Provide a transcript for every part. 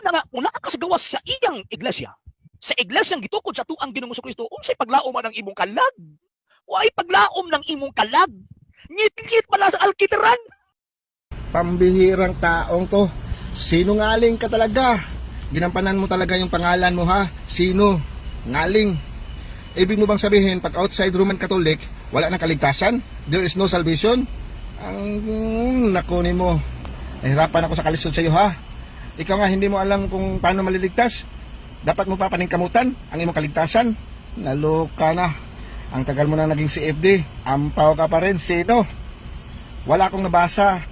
na nga kung naa ka sa gawas sa iyang iglesia, sa iglesyang gitukod sa atuang Ginoong Kristo, unsay paglaom man ang imong kalag? Way paglaom ng imong kalag. Ngit-ngit pala sa alkitran. Pambihirang taong to. Sinungaling ka talaga. Ginampanan mo talaga yung pangalan mo, ha? Sino? Ngaling. Ibig mo bang sabihin, pag outside Roman Catholic, wala nang kaligtasan? There is no salvation? Ang nako mo. Nahirapan ako sa kalisod sa iyo, ha? Ikaw nga, hindi mo alam kung paano maliligtas. Dapat mo pa paningkamutan ang imong kaligtasan. Naloka na. Ang tagal mo na naging CFD. Ampaw ka pa rin. Sino? Wala akong nabasa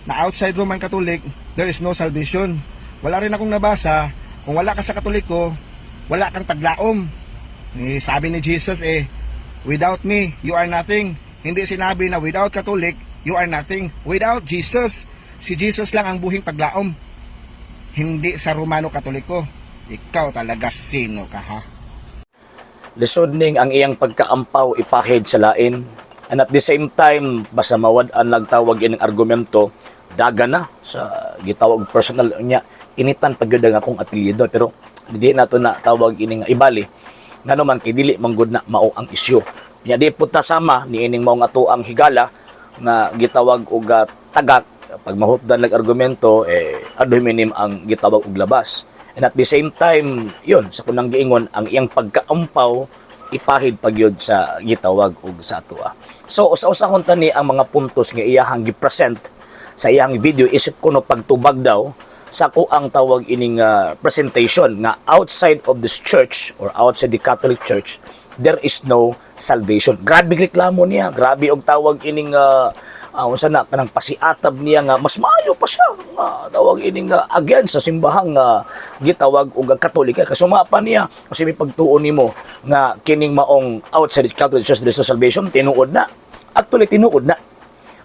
na outside Roman Catholic, there is no salvation. Wala rin akong nabasa, kung wala ka sa Katoliko, wala kang paglaom. Eh, sabi ni Jesus eh, "Without me, you are nothing." Hindi sinabi na without Catholic, you are nothing. Without Jesus, si Jesus lang ang buhing paglaom. Hindi sa Romano Katoliko. Ikaw talaga, sino ka, ha? Lisod ning ang iyang pagkaampaw ipahid sa lain. And at the same time, basta mawad-an nagtawag ining argumento, daga na sa gitawag personal niya, initan pag gyud ang akong apelyido, pero di nato na tawag ining ibali ngano man kay dili man gud na mao ang isyu nya. Di pud ta sama ni ining mao nga ang higala nga gitawag og tagak pag mahupdan lag argumento eh ad hominem ang gitawag og labas. And at the same time, yun sa kunang giingon, ang iyang pagkaampaw ipahid pagyud sa gitawag og sa atoa. So usa-usahon ta ni ang mga puntos nga iyahang gi-present sa iyang video isip kuno pagtubag daw sa ko ang tawag ining presentation nga outside of this church or outside the Catholic Church there is no salvation. Grabe reklamo niya, grabe og tawag ining unsa na kanang pasiatab niya nga mas maayo pa siya nga tawag ining against sa simbahang gitawag og Katolika. Kasuma pa niya kasi may pagtuon nimo nga kining maong outside the Catholic Church there is no salvation, tinuod na. Actually, tinuod na.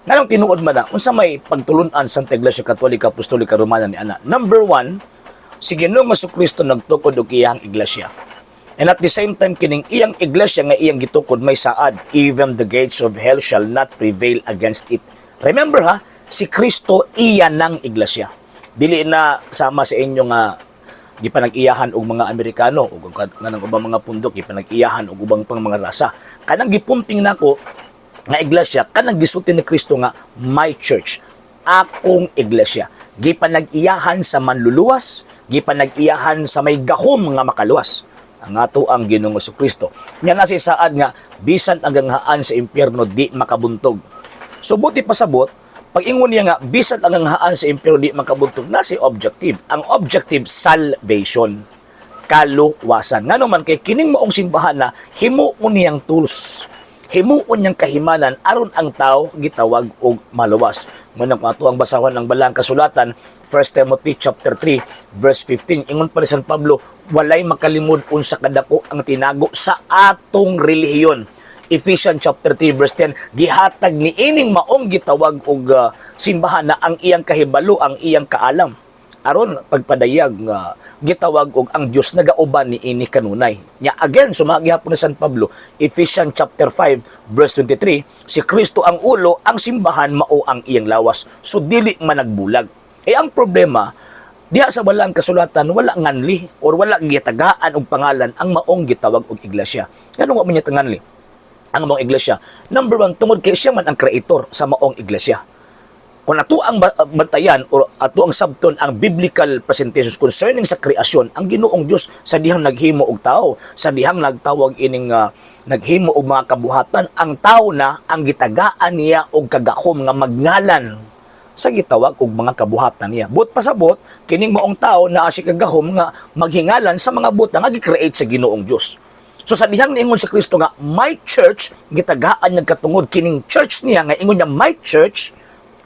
Nganong tinuod man na? Unsa may pagtulun-an sa Santa Iglesia Katolika Apostolika Romana ni ana? Number one, si Ginoong Kristo nagtukod og iyang iglesia. And at the same time, kining iyang iglesia nga iyang gitukod may saad, "Even the gates of hell shall not prevail against it." Remember ha, si Kristo iya ng iglesia. Dili na sama sa inyo nga gipanag-iyahan og mga Amerikano ug nganang ubang mga pundok, gipanag-iyahan og ubang pang mga rasa. Kanang gipunting nako nga iglesia, kanang gisulti ni Kristo nga "my church", akong iglesia. Gipanag-iyahan sa manluluwas, gipanag-iyahan sa may gahom nga makaluwas, ang ato ang Ginoong Kristo. Nya na si saad nga bisan ang ganghaan sa impyerno di makabuntog. So buti pasabot, pag ingon niya nga bisan ang ganghaan sa impyerno di makabuntog, na si objective. Ang objective, salvation, kaluwasan. Ngano man kay kining maong simbahan na himuon niyang tools, himuon niyang kahimanan aron ang tao gitawag og maluwas. Ngunang kung ato ang basahon ang balang kasulatan, 1 Timothy chapter 3 verse 15, ingon pa ni San Pablo, walay makalimod unsa kadako ang tinago sa atong relihiyon. Ephesians chapter 3 verse 10, gihatag ni ining maong gitawag og simbahan na ang iyang kahibalo, ang iyang kaalam aron pagpadayag nga gitawag og ang Dios nagauban ni ini kanunay. Nya again, sumagi hapon ni San Pablo, Ephesians chapter 5 verse 23, si Kristo ang ulo, ang simbahan mao ang iyang lawas. So dili man nagbulag. Eh ang problema, diha sa balang kasulatan wala nganli or wala gitagaan og pangalan ang maong gitawag og iglesia. Ngano nga man niya nganli ang maong iglesia? Number one, tungod kay siya man ang creator sa maong iglesia. Kung ato ang bantayan or ato ang sabton ang biblical presentations concerning sa kreasyon, ang Ginoong Dios sa dihang naghimo og tao, sa dihang nagtawag ining naghimo og mga kabuhatan, ang tao na ang gitagaan niya og kagahom nga magngalan sa gitawag og mga kabuhatan niya. But pasabot, kining maong tao naa si kagahom nga maghingalan sa mga butang nga gi-create sa Ginoong Dios. So sa dihang niingon si Kristo nga "my church", gitagaan niya katungod kining church niya nga ingon niya "my church",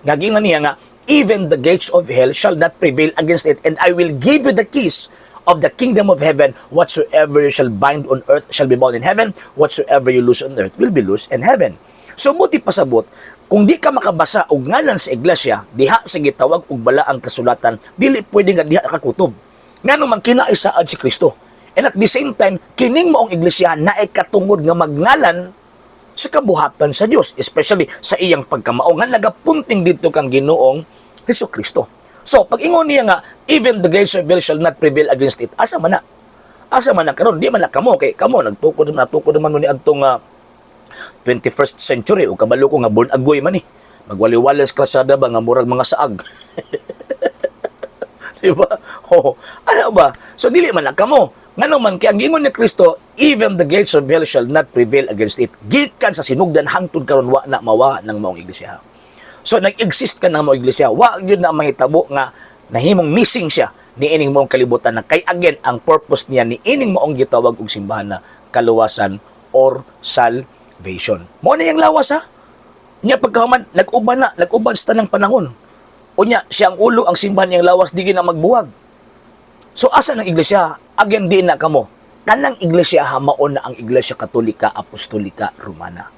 gagina niya nga "even the gates of hell shall not prevail against it, and I will give you the keys of the kingdom of heaven. Whatsoever you shall bind on earth shall be bound in heaven. Whatsoever you loose on earth will be loose in heaven." So buti pasabot, kung di ka makabasa og ngalan sa iglesia diha sa gitawag og balaang kasulatan, dili pwede nga diha ka kutob. Ngano man kinaisaad si Kristo. And at the same time, kining maong iglesia naay katungod nga magngalan sa kabuhatan sa Dios, especially sa iyang pagkamao nga nagapunting dito kang Ginoong Hesus Kristo. So, pag ingon niya nga, "Even the gates of hell shall not prevail against it," asa man na? Asa man na karon? Di man na kamo kay kamo nagtukod natukod man mo ni adtong 21st century o kabalo ko nga born agoy man ni. Magwali-wali sa klasada ba nga murag mga saag. Di ba? Oh, ano ba? So dili man na kamo. Ngano man kay ang giingon ni Kristo, "Even the gates of hell shall not prevail against it." Gikan sa sinugdan hangtod karon, wa na mawa ng maong iglesia. So nag-exist ka ng maong iglesia, wa gyud na mahitabo nga nahimong missing siya ni ining maong kalibutan na kay again ang purpose niya ni ining maong gitawag og simbahan na kaluwasan or salvation. Mao na iyang lawas, ha. Nya pagkahuman nag-uban na, nag-uban sa tanang panahon. Unya siya ang ulo, ang simbahan niyang lawas, di na magbuwag. So asa ng iglesia? Again, di na kamo. Kanang iglesia ha, mao na ang Iglesia Katolika Apostolika Romana.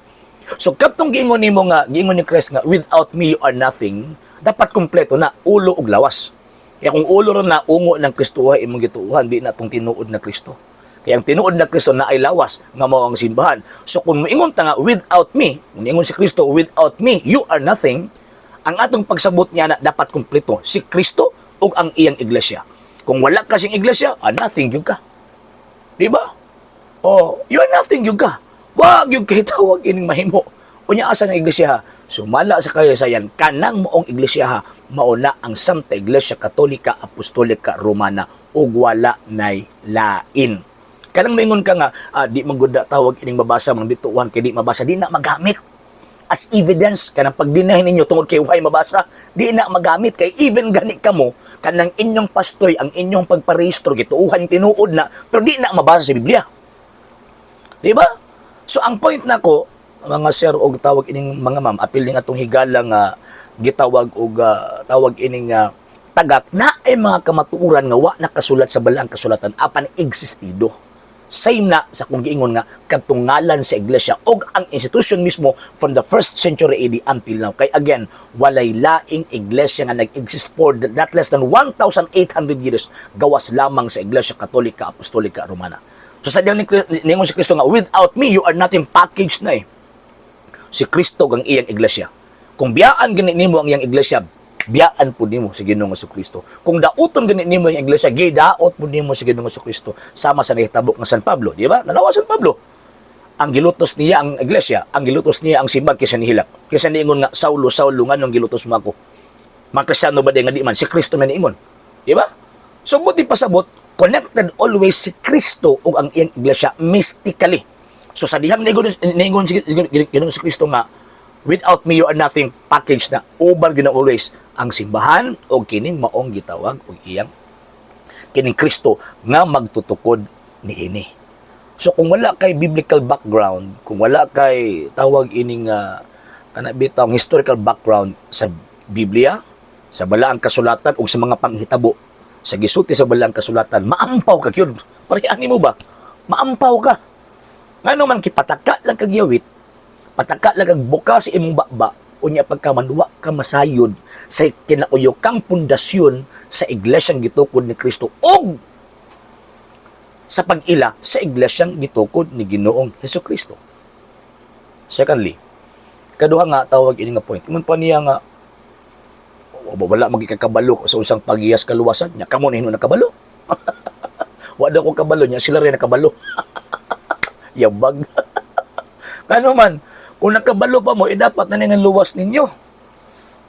So kadtong giingon nimo nga giingon ni Christ nga "Without me you are nothing," dapat kompleto na ulo ug lawas. Kaya kung ulo ra na, ungo ng Kristo imong gituohan, di na tong tinuod na Kristo. Kaya ang tinuod na Kristo na ay lawas nga mao ang simbahan. So kung moingon ta nga "Without me," kung moingon si Kristo, "Without me you are nothing," ang atong pagsabot niya na dapat kompleto si Kristo ug ang iyang iglesia. Kung wala ka siyang iglesia, nothing gyud ka. Di ba? Oh, you are nothing gyud ka. Wag gyud kay tawag ining mahimo. Unya asa ng iglesia, ha? Sumala sa kasaysayan, kanang maong iglesia ha, mao na ang Santa Iglesia Katolika Apostolika Romana ug wala nay lain. Kanang moingon ka nga, di man gud na tawag ining mabasa mga bituan kay di mabasa, di na magamit as evidence kanang pagdinahin ninyo tungod kay way mabasa, di na magamit kay even gani kamo, kanang inyong pastoy, ang inyong pagparehistro, gituohan tinuod na, pero di na mabasa sa Biblia, di ba? So ang point nako, mga sir og tawag ining mga ma'am, apil ning atong higala nga gitawag og tawag ining tagak na ay mga kamatuoran nga wa nakasulat sa balaang kasulatan apan existido. Same na sa kung giingon nga kadtong ngalan sa iglesia og ang institution mismo from the first century AD until now. Kay again, walay laing iglesia nga nag-exist for not less than 1,800 years gawas lamang sa Iglesia Katolika Apostolika Romana. So sa diyang ningon si Kristo nga "Without me you are nothing," package na eh si Kristo ang iyang iglesia. Kung biyaan gani nimo ang iyang iglesia, biyaan pud nimo si Ginoong Kristo. Kung dauton gani nimo ang iglesia, gidaot pud nimo si Ginoong Kristo. Sama sa nahitabo nga San Pablo, di ba? Nalawa San Pablo. Ang gilutos niya ang iglesia, ang gilutos niya ang simbahan kaysa nihilak. Kaysa niingon nga, "Saulo, Saulo, nganong gilutos mo ako?" Mga Kristiyano ba di nga di man? Si Kristo man niingon. Di ba? So buti pasabot, connected always si Kristo ug ang iyang iglesia mystically. So sa dihang niingon si Ginoong si Kristo nga "Without me you are nothing," package na uban gyud always ang simbahan o kining maong gitawag og iyang kining Kristo nga magtutukod niini. So kung wala kay biblical background, kung wala kay tawag ining kana bitaw historical background sa Biblia, sa balaang kasulatan ug sa mga panghitabo sa gisulti sa balaang kasulatan, maampaw ka gyud. Pareha mo ba? Maampaw ka. Ngano man kipataka lang kag yawit, pataka lang kag buka sa imong baba, unya pagka manuwa ka masayod sa kinauyokang pundasyon sa iglesyang gitukod ni Kristo og sa pag-ila sa iglesyang gitukod ni Ginoong Hesus Kristo. Secondly, kaduha nga tawag ini nga point. Ingon pa niya nga wala magikakabalo sa usang pagiyas kaluwasan nya kamo na nakabalo. Wala ko kabalo niya, sila rin nakabalo. Yabag. Kano man, kung nakabalo pa mo, eh, dapat na ang luwas ninyo.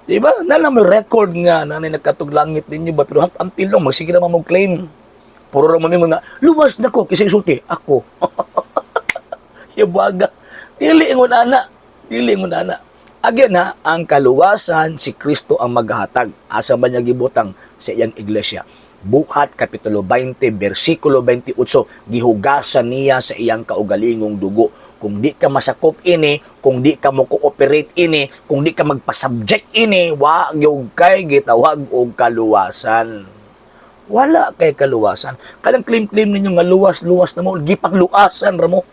Di ba? Nala mo record nga na nagkatug langit ninyo ba, pero ang pilong magsige naman mo claim. Puro ra mo nga luwas na ko kasi isulti ako. Yabaga. Dili ingon ana. Dili ingon ana. Again ha, ang kaluwasan, si Kristo ang maghatag. Asa man niya gibutang? Sa iyang iglesia. Buhat Kapitulo 20, versikulo 28, gihugasan niya sa iyang kaugalingong dugo. Kung di ka masakop ini, kung di ka mo cooperate ini, kung di ka magpasubject ini, wa gyud kay gitawag og kaluwasan. Wala kay kaluwasan. Kanang claim-claim ninyo nga luwas-luwas na mo, gipangluasan ra mo.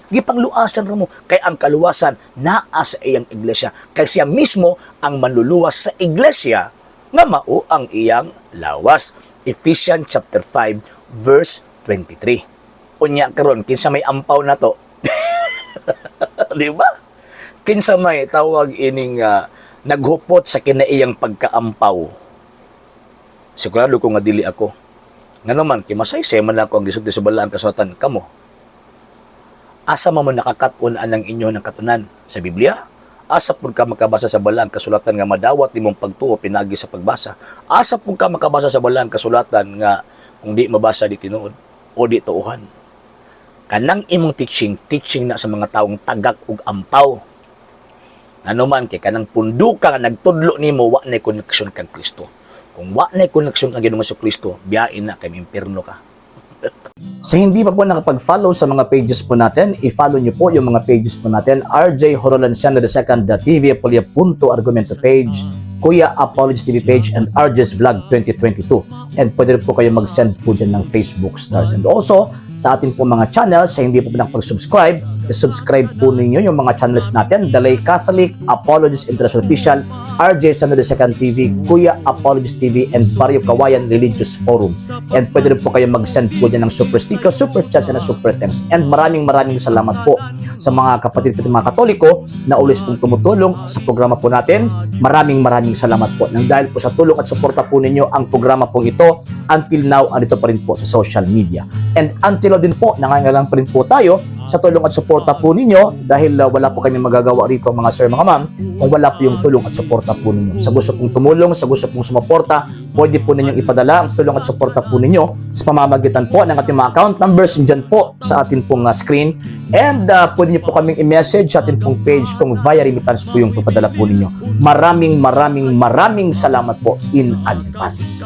Gipangluasan ra mo. Kay ang kaluwasan naa sa iyang iglesia. Kay siya mismo ang manluluwas sa iglesia nga mao ang iyang lawas. Ephesians chapter 5 verse 23. Unya karon, kinsa may ampaw na to? Di ba? Kinsa may tawag ining naghupot sa kinaiyang pagkaampaw? Sigurado ko nga dili ako. Ngano man kay masaysay man ako ang gisulti sa balaang kasulatan kamo. Asa man mo nakakat-on anang inyo ng katunan sa Biblia? Asa pud ka makabasa sa balaang kasulatan nga madawat nimong pagtuo pinagi sa pagbasa? Asa pud ka makabasa sa balaang kasulatan nga kung di mabasa, di tinuod o di tuohan? Kanang imong teaching, teaching na sa mga taong tagak ug ampaw. Ano man kay kanang punduka nga nagtudlo nimo, wa na koneksyon kang Kristo. Kung wa na koneksyon kang Ginoong Kristo, biyain na kay impierno ka. Sa hindi pa po nakapag-follow sa mga pages po natin, i-follow niyo po yung mga pages po natin. RJ Horolanciano II, The TV Apolia Punto Argumento page, Kuya Apologies TV page, and RJ's Vlog 2022. And pwede rin po kayo mag-send po dyan ng Facebook stars. And also, sa ating po mga channels, sa hindi po nakapag-subscribe, i-subscribe po ninyo yung mga channels natin: The Lay Catholic, Apologies International Official, RJ Sano II TV, Kuya Apologies TV, and Barrio Kawayan Religious Forum. And pwede rin po kayo mag-send po dyan ng super sticker, super chats, and super thanks. And maraming maraming salamat po sa mga kapatid po, mga Katoliko na always pong tumutulong sa programa po natin. Maraming maraming salamat po. Nang dahil po sa tulong at suporta po ninyo, ang programa pong ito until now andito pa rin po sa social media. And until now din po, nangangailangan pa rin po tayo sa tulong at suporta po ninyo dahil wala po kami magagawa rito, mga sir, mga ma'am, kung wala po yung tulong at suporta po ninyo. Sa gusto pong tumulong, sa gusto pong sumuporta, pwede po ninyong ipadala ang tulong at suporta po ninyo sa pamamagitan po ng ating mga account numbers dyan po sa ating pong screen. And pwede niyo po kaming i-message sa ating pong page kung via remittance po yung papadala po ninyo. Maraming maraming maraming salamat po in advance.